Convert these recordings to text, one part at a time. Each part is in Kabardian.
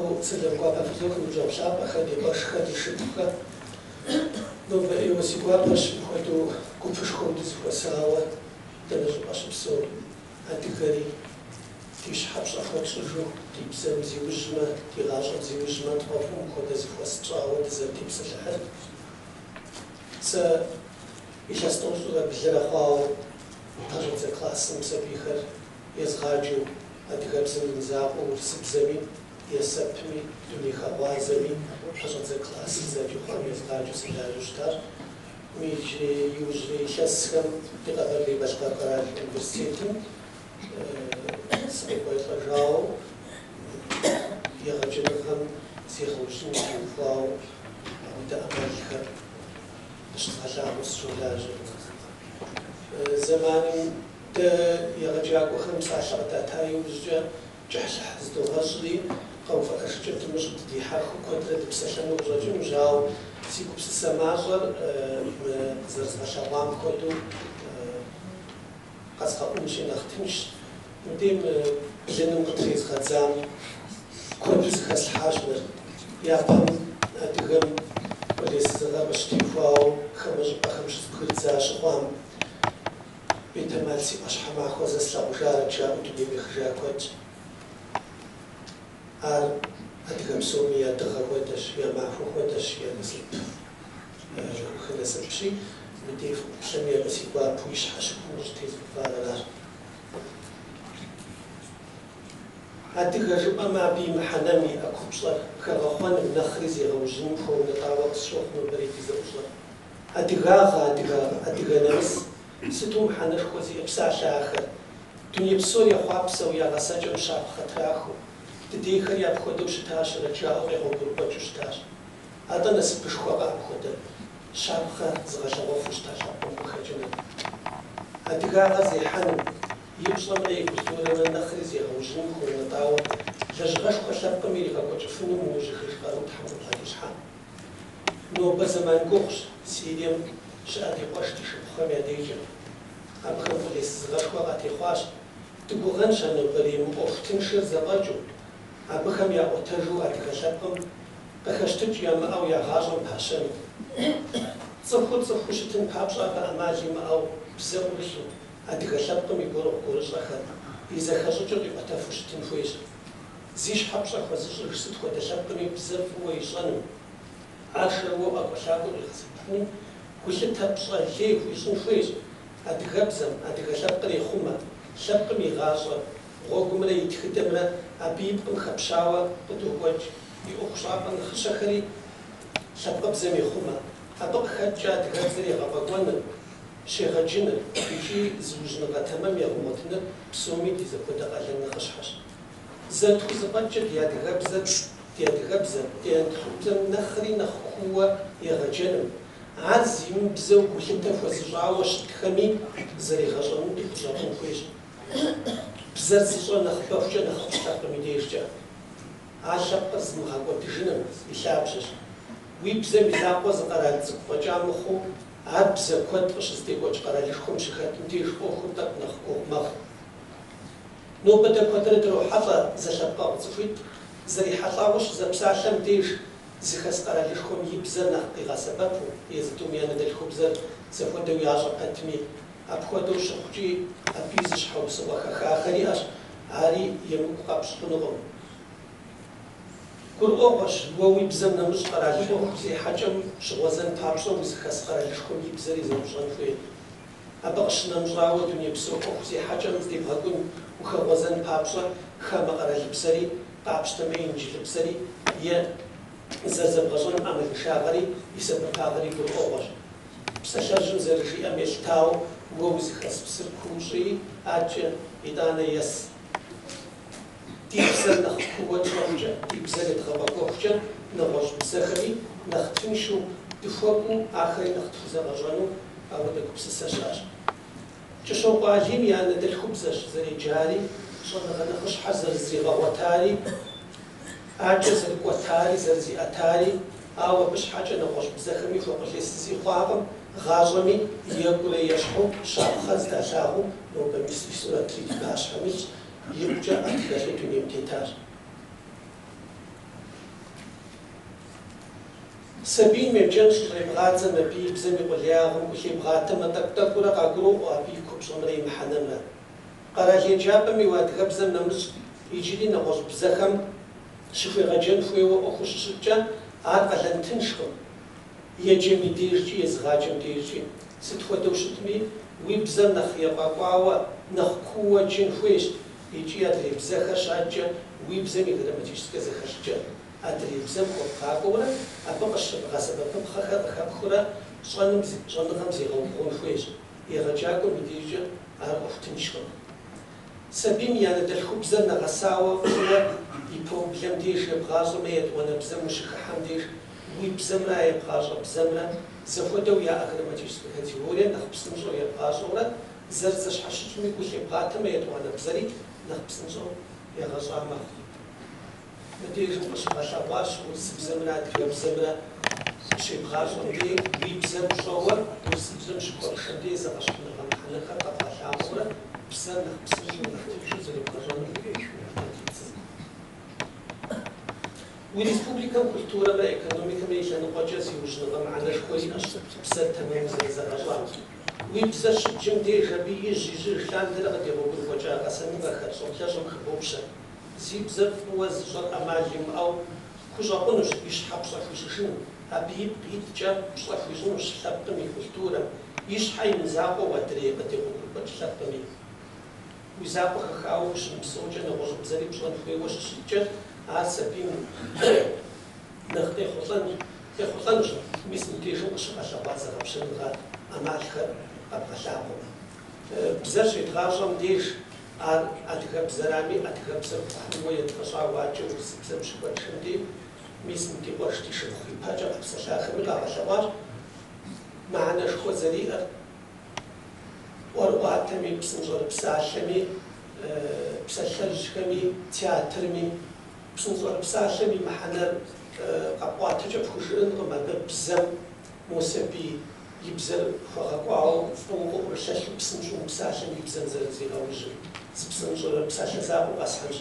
Япэу сэлам гуапэ фызох, ныбжьэгъу лъапӏэхэ, ди къуэшхэ, ди шыпхъухэ. Нобэ ӏейуэ си гуапэщ мыпхуэдэу гупышхуэу дызэхуэсауэ дэнэ щӏыпӏэ щыпсэу адыгэри ди щхьэ пщӏэ хуэтщӏыжу, ди бзэм зиужьмэ, ди гъащӏэм зиужьмэ тфӏэфӏу мыпхуэдэ зэхуэс тщӏауэ дызэрытепсэлъыхьыр. Сэ илъэс тӏощӏрэ блырэ хъуауэ пэщӏэдзэ классым сабийхэр езгъаджэу, адыгэбзэм и мызакъуэу урысыбзэми, есэпми, дунейхэгъуазэми пэщӏэдзэ классыр зэджэу хъуам езгъаджэу сылажьэу щытащ. Мы иджырей иужьрей илъэсхэм ди Къэбэрдей-Балъкъэр къэрал университетым сыкъекӏуэлӏэжауэ егъэджэныгъэм зегъэужьыным теухуауэ апхуэдэ ӏэмалхэр къыщызгъэлъагъуэу сыщолажьэ. Зэманым дэ егъэджакӏуэхэм псалъэ къыдата иужькӏэ кӏыхьлӏыхь зыдогъэщӏри, къэувыӏэжыкӏэ дымыщӏу дыдихьэхыу куэдрэ дыпсэлъэну къыщӏэкӏынущ, ауэ си гупсысэ мащӏэр мы къызэрызгъэлъэгъуам хуэдэу къэзгъэӏунщи нэхъ тыншщ. Мыбдеж мы блыным къытрезгъэдзам куэду зэхэслъхьащ мыр. Япэм адыгэм къулейсызыгъэр къыщытехуауэ хамэ щӏыпӏэхэм щызэбгрыдза щыхъуам, бетэмал си ӏуащхьэмахуэ зэ слъагъужарэт жаӏэу дунейм ехыжа куэдщ. Ар адыгэ псоми я дыгъэ хуэдэщ, я махуэ хуэдэщ, я насып насыпщи, мыбдеж фыӏуплъэми абы си гуапэу и щхьэ щыгум къыщӏытезувар аращ. Адыгэ жыпӏэмэ, абы и мыхьэнэм иӏэ купщӏэр хэгъэхъуэным, нэхъри зегъэужьыным хуэунэтӏауэ къысщохъу нобэрей ди зэӏущӏэр. Адыгагъэ, адыгагъэ, адыгэ нэмыс, сыту мыхьэнэшхуэ зиӏэ псалъэ ахэр. Дуней псор ехъуапсэу, я гъэсэкӏэм щапхъэ трахыу, дыдейхэри апхуэдэу щытащэрэт жаӏэу къегъуэгурыкӏуэкӏыу щытащ. Атӏэ насыпышхуэкъэ апхуэдэ щапхъэ зыгъэлъэгъуэфу щыта лъэпкъым къыхэкӏыныр? Адыгагъэр зехьэным, и пщӏэмрэ и культурэмрэ нэхъри зегъэужьыным хуэунэтӏауэ лэжьыгъэшхуэ лъэпкъым иригъэкӏуэкӏыфыну мыужьыхыж къару Тхьэм къыбгъэдилъхьэ. Нобэ зэман гугъущ Сирием щыӏэ ди къуэш ди шыпхъухэм я дежкӏэ. Абыхэм къулейсызыгъэшхуэ къатехъуащ. Дыгугъэнщ а нобэрей мыӏуэху тыншыр зэфӏэкӏыу, абыхэм яӏуэтэжу адыгэ лъэпкъым къыхэщтыкӏ ямыӏэу я гъащӏэм пащэну. Цӏыхур цӏыхуу щытын папщӏэ абы ӏэмал имыӏэу бзэ ӏурылъу, адыгэ лъэпкъым и гурыгъу-гурыщӏэхэр, и зэхэщӏыкӏыр къиӏуэтэфу щытын хуейщ. Зи щхьэ пщӏэ хуэзыщӏыж сыт хуэдэ лъэпкъми бзэр фӏыуэ ищӏэным, ар шэрыуэу ӏэкӏуэлъакӏуэу къигъэсэбэпыным гулъытэ пщӏэ лей хуищӏын хуейщ. Адыгэбзэм адыгэ лъэпкъыр ехъумэ, лъэпкъым и гъащӏэ гъуэгумрэ и тхыдэмрэ абы и пкъым хэпщауэ къыдокӏуэкӏ, и ӏуэхущӏапӏэ нэхъыщэхэри лъэпкъыбзэм ехъумэ. Абы къыхэкӏкӏэ адыгэбзэр егъэфӏэкӏуэныр, щегъэджыныр икӏи зыужьыныгъэ тэмэм егъэгъуэтыныр псоми ди зэхуэдэ къалэн нэхъыщхьэщ. Зэрытхузэфӏэкӏкӏэ ди адыгэбзэр, ди адыгэбзэр, ди анэдэлъхубзэм нэхъри нэхъ кууэ егъэджэным, ар зимыбзэу гулъытэ хуэзыщӏауэ щытхэми зэригъэщӏэным дыхущӏэкъун хуейщ. Бзэр зыщӏэр нэхъыбэхукӏэ нэхъыфӏщ лъэпкъым и дежкӏэ. Ар лъэпкъыр зымыгъэкӏуэдыжыным и лъабжьэщ. Уи бзэм и закъуэ зы къэрал цӏыкӏу фӏэкӏа мыхъуу, ар бзэ куэд къыщыздекӏуэкӏ къэралышхуэм щыхэтым деж ӏуэхур тӏэкӏу нэхъ гугъу мэхъу. Нобэ дэ куэдрэ дрохьэлӏэ зэлъэпкъэгъу цӏыхуитӏ зэрихьэлӏауэ щызэпсалъэм деж зыхэс къэралышхуэм и бзэр нэхъ къигъэсэбэпу, езы тӏум я анэдэлъхубзэр зэхуэдэу ящӏэ пэтми. Апхуэдэу щыхъукӏи, абы и зы щхьэусыгъуэ хэхахэр иӏэщ, ари емыкӏу къэпщӏ хъунукъым. Гурыӏуэгъуэщ, уэ уи бзэм нэмыщӏ къэрал ӏуэху зехьэкӏэм щыгъуэзэн папщӏэ узыхэс къэралышхуэм и бзэри зэрыпщӏэн хуейр. Абы къыщынэмыщӏауэ, дунейпсо ӏуэху зехьэкӏэм здебгъэкӏун ухэгъуэзэн папщӏэ хамэ къэралыбзэри, къапщтэмэ инджылыбзэри е зэрызэбгъэщӏэным ӏэмалыншагъэри и сэбэпагъэри гурыӏуэгъуэщ. Псалъэжьым зэрыжиӏэм елъытауэ, уэ узыхэс псыр куу щӏыи, адэкӏэ итӏанэ ес. Ди бзэр нэхъ кууэ тщӏэхукӏэ, ди бзэр едгъэфӏэкӏуэхукӏэ, нэгъуэщӏ бзэхэми нэхъ тыншу дыхуэкӏуу, ахэри нэхъ тхузэгъэщӏэну ауэдэ гупсысэ щыӏэщ. Кӏыщокъуэ Алим и анэдэлъхубзэщ зэреджари, щӏэныгъэ нэхъыщхьэр зэрызригъэгъуэтари, адэкӏэ зэрыкӏуэтари, зэрызиӏэтари, ауэ абы щхьэкӏэ нэгъуэщӏ бзэхэми хуэкъулейсызи хъуакъым, гъащӏэми екӏурэ ещхьу щапхъэ зыдалъагъуу нобэ мис и сурэтри ди пащхьэм илъщ, икъукӏэ адыгэлӏу дунейм тетащ. Сабийм еджэн щыщӏебгъадзэм абы и бзэм и къулеягъым гу лъебгъатэмэ, тӏэкӏу-тӏэкӏуурэ къагуроӏуэ абы и купщӏэмрэ и мыхьэнэмрэ. Къэрал еджапӏэми уи адыгэбзэм нэмыщӏ иджыри нэгъуэщӏ бзэхэм щыхуегъэджэн хуейуэ ӏуэхур щыщыткӏэ, ар къалэн тыншкъым. Еджэм и дежкӏи езыгъаджэм дежкӏи. Сыт хуэдэу щытми, уи бзэр нэхъ ефӏэкӏуауэ, нэхъ кууэ джын хуейщ икӏи адрей бзэхэр щаджкӏэ уи бзэм и грамматическэ зэхэлъыкӏэр адрей бзэм хуэбгъакӏуэурэ, абы къыщыбгъэсэбэпыпхъэхэр къыхэпхыурэ щӏэным щӏэныгъэм зегъэубгъун хуейщ. Егъэджакӏуэм и дежкӏэ ар ӏуэху тыншкъым. Сабийм и анэдэлъхубзэр нэгъэсауэ фӏыуэ и пэублэм деж ебгъащӏэмэ, етӏуанэ бзэм ущыхыхьэм деж уи бзэмрэ а ебгъащӏэ бзэмрэ зэхуэдэу яӏэ грамматическэ категорие нэхъ псынщӏэу ебгъащӏэурэ, зэрызэщхьэщыкӏми гу лъебгъатэмэ, етӏуанэ бзэри нэхъ псынщӏэу егъэщӏа мэхъу. Мыбдежым къыщыгъэлъэгъуащ урысыбзэмрэ адыгэбзэмрэ щебгъащӏэм дей уи бзэр пщӏэуэ урысыбзэм щыхуэпшэм дей зэгъэщхьыныгъэ мыхьэнэхэр къэбгъэлъагъуэурэ бзэр нэхъ псынщӏэу, нэхъ тыншу зэребгъэщӏэнур таблицэм. Уи республикэм культурэмрэ экономикэмрэ и лъэныкъуэкӏэ зиужьыныгъэ мыхьэнэшхуэ иӏэщ бзэр тэмэму зэрызэгъэщӏам. Уи бзэр щыбджым деж абы ижь-ижьыж лъандэрэ къыдегъуэгурыкӏуэкӏа гъэсэныгъэхэр щӏэблэщӏэм хыбопщэ. Зи бзэр фӏыуэ зыщӏэр ӏэмал имыӏэу хущӏэкъунущ и щхьэ пщӏэ хуищӏыжыну, абы ипкъ иткӏэ пщӏэ хуищӏынущ лъэпкъым и культурэм, и щхьэ и мызакъуэу адрей къыдегъуэгурыкӏуэкӏ лъэпкъми. Уи закъуэ хэхауэ ущымыпсэукӏэ нэгъуэщӏыбзэри пщӏэн хуейуэ щыщыткӏэ, ар сабийм нэхъ къехъулӏэнущ, мис мыбдежым къыщыгъэлъэгъуа зэгъэпщэныгъэ ӏэмалхэр къэбгъэлъагъуэмэ. Бзэр щедгъащӏэм деж ар адыгэбзэрами, адыгэбзэр кууэ едгъэщӏауэ адэкӏэ урысыбзэм щыхуэтшэм дей, мис мы ди къуэш, ди шыпхъу ипэкӏэ къэпсэлъахэми къагъэлъэгъуащ мыхьэнэшхуэ зэриӏэр. ӏуэрыӏуатэми, псынщӏэрыпсалъэми, псалъэжьхэми, театрми. Псынщӏэрыпсалъэм и мыхьэнэр къэпӏуатэкӏэ пхужыӏэнкъым, абы бзэм мо сабий и бзэр хуэгъэкӏуауэ фӏыуэ къыӏурылъэлъу псынщӏэу мыпсалъэм и бзэм зэрызригъэужьыр. Зы псынщӏэрыпсалъэ закъуэ къэсхьынщ.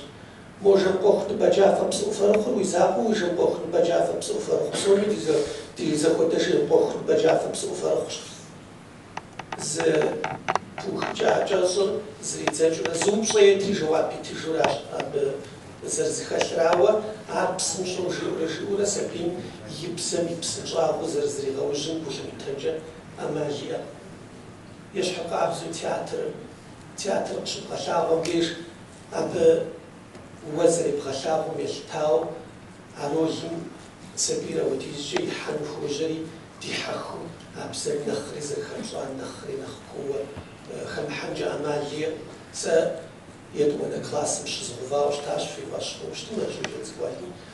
Мо Жэмкъуэху ныбэджафэ псыӏуфэрыхъур уи закъуэу уи Жэмкъуэху ныбэджафэ псыӏуфэрыхъу псоми ди зэхуэдэ Жэмкъуэху ныбэджафэ псыӏуфэрыхъущ. Зы пыухыкӏа кӏэщӏыр зридзэкӏыурэ зы упщӏэ етри жэуап итыжуращ абы зэрызэхэлъыр, ауэ ар псынщӏэу жиӏэурэ жиӏэурэ сабийм и бзэм и псынщӏагъыу зэрызригъэужьым гу лъумытэнкӏэ ӏэмал иӏэкъым. Ещхьыркъабзэу театрыр, театр къыщыбгъэлъагъуэм деж абы уэ зэребгъэлъагъум елъытауэ а ролым сабийр ауэдизкӏэ ихьэну хуожьэри, дихьэхыу а бзэм нэхъри зэрыхэпщӏар нэхъри нэхъ кууэ хэмыхьэнкӏэ ӏэмал иӏэкъым. Сэ етӏуанэ классым щызгъэувауэ щытащ, фи фӏэщ хъууэ щытмэ, Щоджэнцӏыкӏу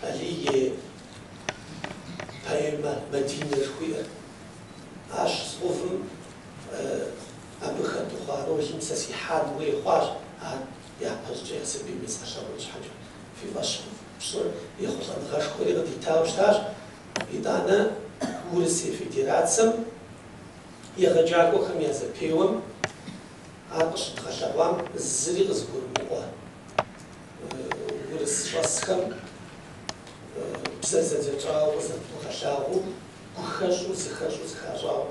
Алий и поэмэ Мадинэ жыхуиӏэр. Ар щызгъэувым абы хэту хъуа ролым сэ сихьэн хуей хъуащ, ар япэщӏыкӏэ я сабийм езгъэлъэгъун щхьэкӏэ. Фи фӏэщ фщӏы, ехъулӏэныгъэшхуэри къыдитауэ щытащ. Итӏанэ Урысей Федерацэм егъэджакӏуэхэм я зэпеуэм ар къыщыдгъэлъэгъуам зыри къызыгурымыӏуэ урыс щӏэсхэм бзэр зэдзэкӏауэ къызэрыдгъэлъагъуэу, гухэщӏу, зыхэщӏу зыхащӏауэ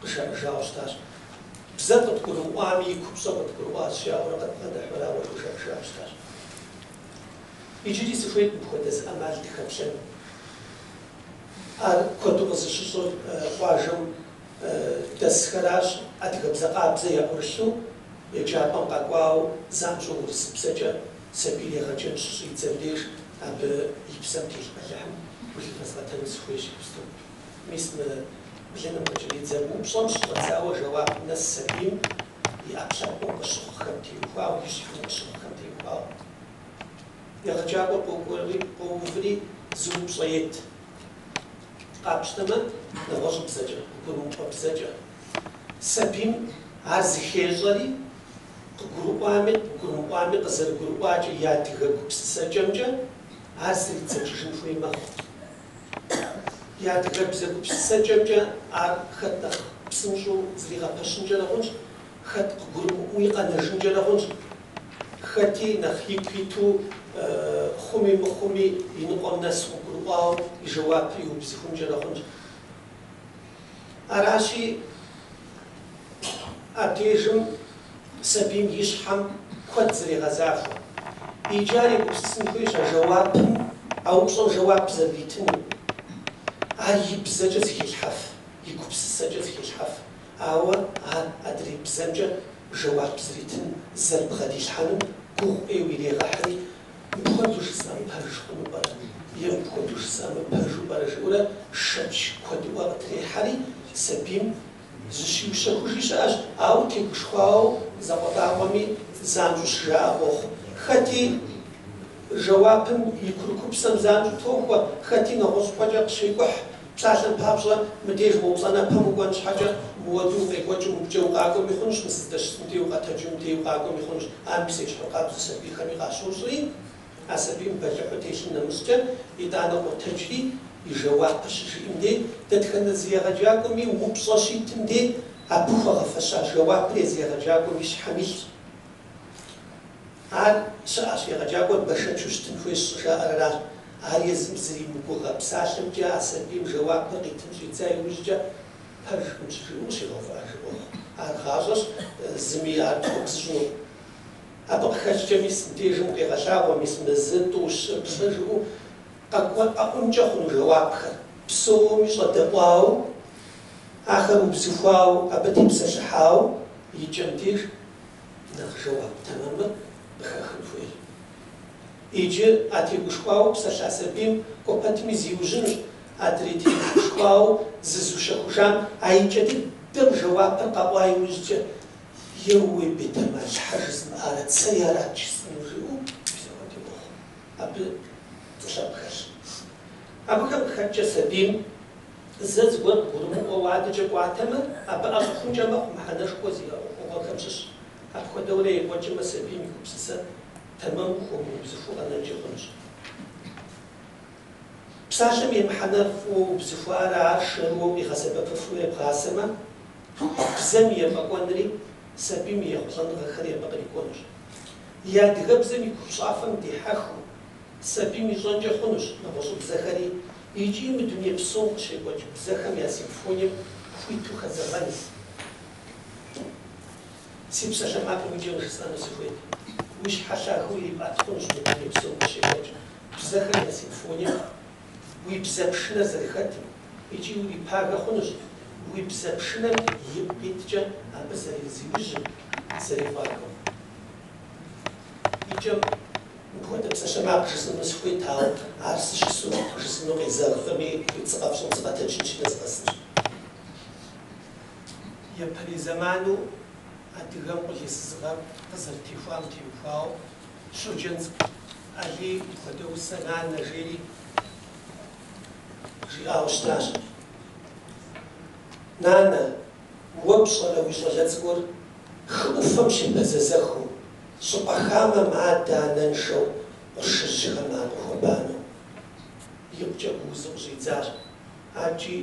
къыжаӏэжауэ щытащ. Бзэр къыдгурымыӏуами, и купщӏэр къыдгурыӏуащ, жаӏэурэ къыдбгъэдыхьэурэ ауэдэу жаӏэжауэ щытащ. Иджыри сыхуейт мыпхуэдэ зы ӏэмал дыхэплъэну. Ар куэду къызыщыщӏыр къуажэм дэсхэращ, адыгэбзэ къабзэ яӏурылъу еджапӏэм къэкӏуауэ занщӏэу урысыбзэкӏэ сабийр егъэджэн щыщӏидзэм деж абы и псэм телъ бэлыхьым гу лъывэзгъэтэну сыхуейщ иджыпсту. Мис мы блыным къыкӏэридзэ упщӏэм щыщӏэдзауэ жэуапым нэс сабийм и ӏэпкълъэпкъым къыщыхъухэм теухуауэ, и щхьэм къыщыхъухэм теухуауэ. Егъэджакӏуэр къокӏуэри, къоуври, зы упщӏэ ет. Къапщтэмэ, нэгъуэщӏыбзэкӏэ, къыгурымыӏуэ бзэкӏэ. Сабийм ар зыхещӏэри, къыгурыӏуами, къыгурымыӏуами, къызэрыгурыӏуакӏэ и адыгэ гупсысэкӏэмкӏэ ар зридзэкӏыжын хуей мэхъу. И адыгэбзэ гупсысэкӏэмкӏэ ар хэт нэхъ псынщӏэу зригъэпэщынкӏэрэ хъунщ, хэт къыгурымыӏуэуи къэнэжынкӏэрэ хъунщ, хэти нэхъ ику иту. Хъуми мыхъуми и ныкъуэм нэс къыгурыӏуауэ и жэуапыр иубзыхункӏэрэ хъунщ. Аращи, абдежым сабийм и щхьэм куэд зэрегъэзахуэ. Иджы ар егупсысын хуейщ а жэуапым, а упщӏэм жэуап зэрыритынум. Ар и бзэкӏэ зыхелъхьэф, и гупсысэкӏэ зыхелъхьэф, ауэ ар адрей бзэмкӏэ жэуап зэритын, зэрыбгъэдилъхьэнум гугъу ӏейуэ ирегъэхьри, мыпхуэдэу жысӏэмэ пэж хъуну пӏэрэ, е мыпхуэдэу жысӏэмэ пэжу пӏэрэ жиӏэурэ шэч куэдыӏуэ къытрехьэри, сабийм зыщиущэхужи щыӏэщ, ауэ тегушхуауэ закъуэтӏакъуэми занщӏэу щыжаӏэ къохъу. Хэти жэуапым и курыкупсэм занщӏэу тохуэ, хэти нэгъуэщӏыпӏэкӏэ къыщекӏухь. Псалъэм папщӏэ, мыдеж мо плӏанэпэм укӏуэн щхьэкӏэ, мыуэду укъекӏуэкӏыу мыбыкӏэ укъакӏуэми хъунщ, мы сыздэщытым дей укъэтэджу мыдей укъакӏуэми хъунщ. Ар мис ещхьыркъабзэу сабийхэми къащощӏри, а сабийм бэлыхьу телъым нэмыщӏкӏэ, итӏанэ къотэджри, и жэуапыр щыжиӏэм дей, дэтхэнэ зы егъэджакӏуэми упщӏэ щитым дей, абы хуэгъэфэща жэуапыр езы егъэджакӏуэм и щхьэм илъщ. Ар щыӏэщ, егъэджакӏуэр бэшэчу щытын хуейщ щӏыжаӏэр аращ. Ар езым зэримыгугъэ псалъэмкӏэ а сабийм жэуапыр къитын щӏидза иужькӏэ пэжкъым щыжиӏэу къыщигъэувыӏэжи къохъу. Ар гъащӏэщ, зыми ар пхуэбзыщӏынукъым. Абы къыхэкӏкӏэ мис мыбдежым къегъэлъагъуэ, мис мы зы, тӏу, щы, плӏы жыӏэу къэкӏуэ къэӏункӏэ хъуну жэуапхэр. Псоми щӏэдэӏуауэ, ахэр убзыхуауэ, абы тепсэлъыхьауэ и кӏэм деж нэхъ жэуап тэмэмыр къыхэхын хуейщ. Иджы а тегушхуауэ псэлъа сабийм кӏуэ пэтми зиужьынущ, адрей темыгушхуауэ зызущэхужам а икӏэ дыдэм жэуапыр къэӏуа иужькӏэ, Еууей бетэмал, щхьэ жызмыӏарэт, сэри арат жысӏэну жиӏэу мис апхуэди къохъу. Абы пцӏы лъэпкъ хэлъ. Абыхэм къыхэкӏкӏэ сабийм зэ зыгуэр къыгурымыӏуэу адэкӏэ кӏуатэмэ, абы ӏэщӏэхункӏэ мэхъу мыхьэнэшхуэ зиӏэ ӏуэхугъуэхэм щыщ. Апхуэдэурэ екӏуэкӏмэ, сабийм и гупсысэр тэмэму хуэмыубзыхуу къэнэнкӏи хъунущ. Псалъэм и мыхьэнэр фӏыуэ убзыхуарэ ар шэрыуэу къигъэсэбэпыфу ебгъасэмэ, бзэм и ефӏэкӏуэнри сабийм и ехъулӏэныгъэхэри абы кърикӏуэнущ. И адыгэбзэм и купщӏафэм дихьэхыу, сабийм ищӏэнкӏэ хъунущ нэгъуэщӏыбзэхэри икӏи мы дуней псом къыщекӏуэкӏ бзэхэм я симфонием хуиту хэзэгъэну. Си псалъэмакъым и кӏэм жысӏэну сыхуейт, уи щхьэ лъагэу ирипӏэт хъунущ мы дуней псом къыщекӏуэкӏ бзэхэм я симфонием уи бзэ пшынэр зэрыхэтым икӏи урипагэ хъунущ уи бзэ пшынэм ипкъ иткӏэ абы зэрызиужьым, зэрефӏакӏуэм. И кӏэм мыпхуэдэ псалъэмакъ жысӏэну сыхуейт, ауэ ар сыщысу жысӏэну къезэгъкъыми, хуит сыкъэфщӏым сыкъэтэджынщи нэзгъэсынщ. Япэрей зэману адыгэм къулейсызыгъэр къызэрытехуам теухуауэ Щоджэнцӏыкӏу Алий мыпхуэдэ усэ Нанэ жери жиӏауэ щытащ. Нанэ, уэ пщӏэрэ уи щӏалэ цӏыкӏур хы ӏуфэм щепэзэзэхыу, щӏыпӏэ хамэм адэ-анэншэу къуршыжьхэм ар къыхуэбанэу? Икъукӏэ гуузу къыщӏидзащ. Адэкӏи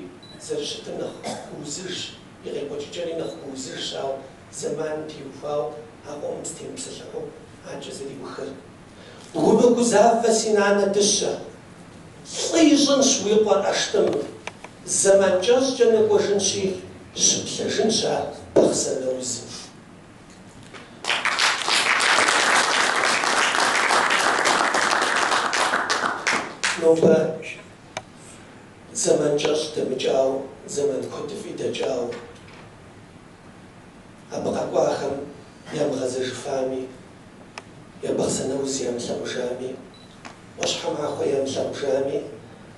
зэрыщытыр нэхъ гуузыжщ, и къекӏуэкӏыкӏэри нэхъ гуузыжщ, ауэ зэманым теухуауэ а къомым сытемыпсэлъыхьу адэкӏэ зэриухыр. Умыгузавэ, си нанэ дыщэ, лӏы ищӏынщ уи къуэр ӏэштӏымым, зэман кӏэщӏкӏэ нэкӏуэжынщи, щыплъэжынщ ар Бахъсэн аузым. Нобэ зэман кӏэщӏ дэмыкӏауэ, зэман куэдыфӏи дэкӏауэ, абы къэкӏуахэм ямыгъэзэжыфами, я Бахъсэн ауз ямылъагъужами, ӏуащхьэмахуэ ямылъагъужами,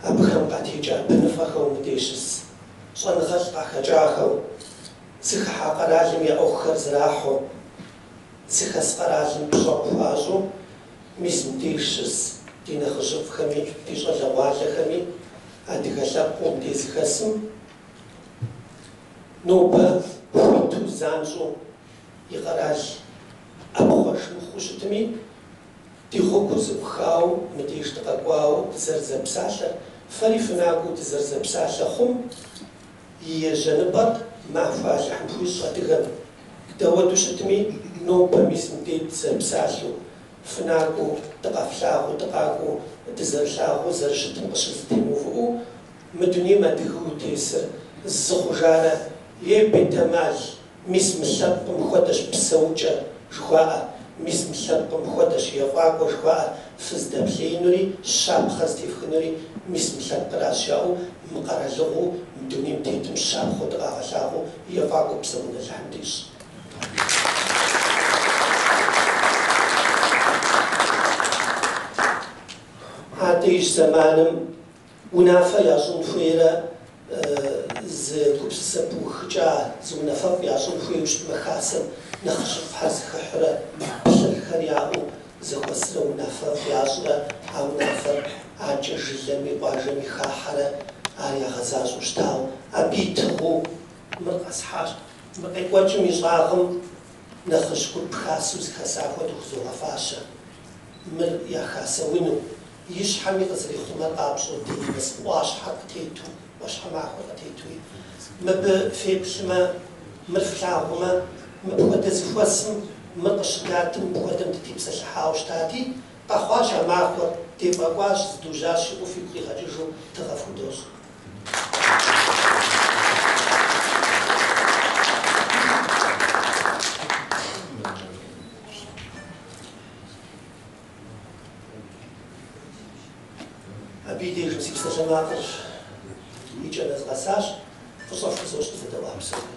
абыхэм къатекӏа быныфӏэхэу мыдей щыс щӏэныгъэлӏ къахэкӏахэу, зыхыхьа къэралым я ӏуэхухэр зэрахьэу, зыхэс къэралым пщӏэ къыхуащӏу, мис мыбдеж щыс ди нэхъыжьыфӏхэми, ди щӏалэгъуалэхэми, адыгэ лъэпкъыу мыбдей зыхэсым, нобэ хуиту занщӏэу и къэрал ӏэпхъуэж мыхъуу щытми, ди гъуэгур зэӏухауэ мыбдеж дыкъэкӏуауэ дызэрызэпсалъэр, фэри фынакӏуэу дызэрызэпсалъэ хъум и ежьэныпӏэр махуэ Алыхьым хуищӏ адыгэм. Дауэду щытми, нобэ мис мыбдей дызэпсалъэу. Фынакӏуэу, дыкъэфлъагъуу, дыкъакӏуэу, дызэрылъагъуу зэрыщытым къыщызэтемыувыӏэу, мы дунейм адыгэу тесыр зы хъужарэ, Ей, бетэмал, мис мы лъэпкъым хуэдэщ псэукӏэ жыхуаӏэр, мис мы лъэпкъым хуэдэщ ефӏакӏуэ жыхуаӏэр, фыздэплъеинури, щапхъэ зытефхынури мис мы лъэпкъращ жаӏэу мы къэралыгъуэу мы дунейм тетым щапхъэу дыкъагъэлъагъуэу ефӏакӏуэу псэун Алыхьым дищӏ. Адэ ижь зэманым унафэ ящӏын хуейрэ зы гупсысэ пыухыкӏа, зы унафэфӏ ящӏын хуейуэ щытмэ, хасэм нэхъыжьыфӏхэр зэхыхьурэ плъырхэр яӏэу зэхуэсрэ унафэфӏ ящӏрэ а унафэр адэкӏэ жылэми къуажэми хахьэрэ ар ягъэзащӏэу щытауэ, абы и тыгъэу мыр къэсхьащ. Мы къекӏуэкӏым и щӏагъым нэхъыжь гуп хасэу зэхэса хуэдэу хузогъэфащэ. Мыр я хасэ унэу, и щхьэми къызэрихъумэр къапщӏэу Деймос ӏуащхьэр къытету, ӏуащхьэмахуэр къытетуи. Мыбы феплъмэ, мыр флъагъумэ, мыпхуэдэ зэхуэсым мыр къыщыдатым мыпхуэдэм дытепсэлъыхьауэ щытати, къэхъуащ а махуэр, дефӏэкӏуащ, зыдужьащ жиӏэу фигу къигъэкӏыжу тыгъэ фхудощӏ. Абы и дежым си псалъэмакъыр и кӏэ нэзгъэсащ, фӏыщӏэ фхузощӏ къызэдэӏуа псоми.